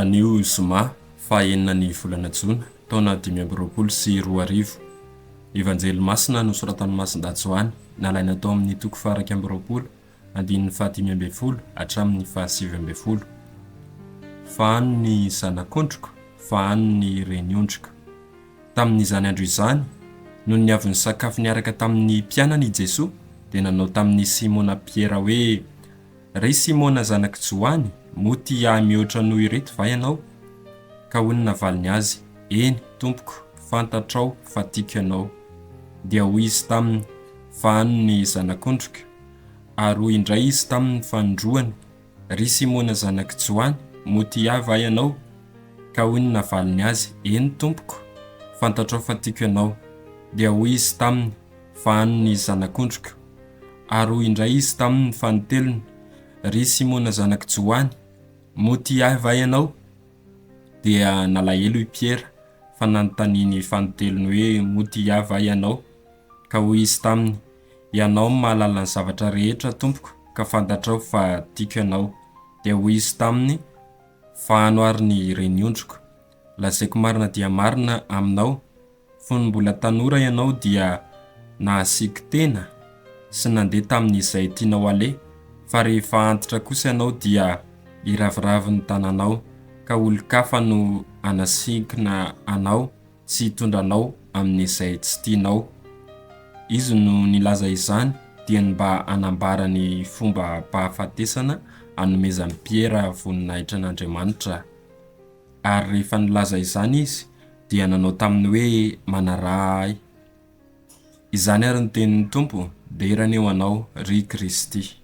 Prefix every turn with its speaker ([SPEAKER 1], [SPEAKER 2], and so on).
[SPEAKER 1] Anio zoma faha enina ny volana jona taona 2025. Evanjely masina nosoratan'i Masindahy Joany, nalaina tao amin'ny toko faha 21, andininy faha 15 hatramin'ny faha 19. Fahano ny zanak'ondriko, fahano ny reniondriko. Tamin'izany andro izany, nony avy nisakafo niaraka tamin'ny mpianany i Jesoa, dia nanao tamin'i Simona Piera hoe, Ry Simona zanak'i Joany, moa tia Ahy mihoatra noho ireto va ianao? Ka hoy ny navaliny Azy, Eny, Tompoko, fantatrao fa tiako Ianao. Dia hoy Izy taminy, Fahano ny zanak'ondriko. Ary hoy indray Izy taminy fanindroany, Ry Simona zanak'i Joany, moa tia Ahy va ianao? Ka hoy ny navaliny Azy, Eny, Tompoko, fantatrao fa tiako Ianao. Dia hoy Izy taminy, Fahano ny zanak'ondriko. Ary hoy indray Izy taminy fanintelony, Ry Simona zanak'i Joany, moa tia Ahy va ianao? Dia nalahelo i Piera fa nanontaniany fanintelony hoe, Moa tia Ahy va ianao? Ka hoy Izy taminy, Ianao mahalala ny zavatra rehetra, Tompoko, ka fantatrao fa tiako Ianao. Dia hoy Izy taminy, Fahano ary ny reniondriko. Lazaiko marina dia marina aminao, Fony mbola tanora ianao dia nahasiky tena sy nandeha tamin'izay tianao aleha, fa rehefa antitra kosa ianao dia hiraviravy ny tananao, ka olon-kafa no hanasinkina anao sy hitondra anao amin'izay tsy tianao. Izy no nilaza izany dia ny mba hanambara ny fombam-pahafatesana hanomezan'i Piera voninahitra an'Andriamanitra. Ary rehefa nilaza izany izy, dia nanao taminy hoe, Manaraha ahy. Izany ary ny tenin'ny Tompo, dera anie ho anao, ry Kristy.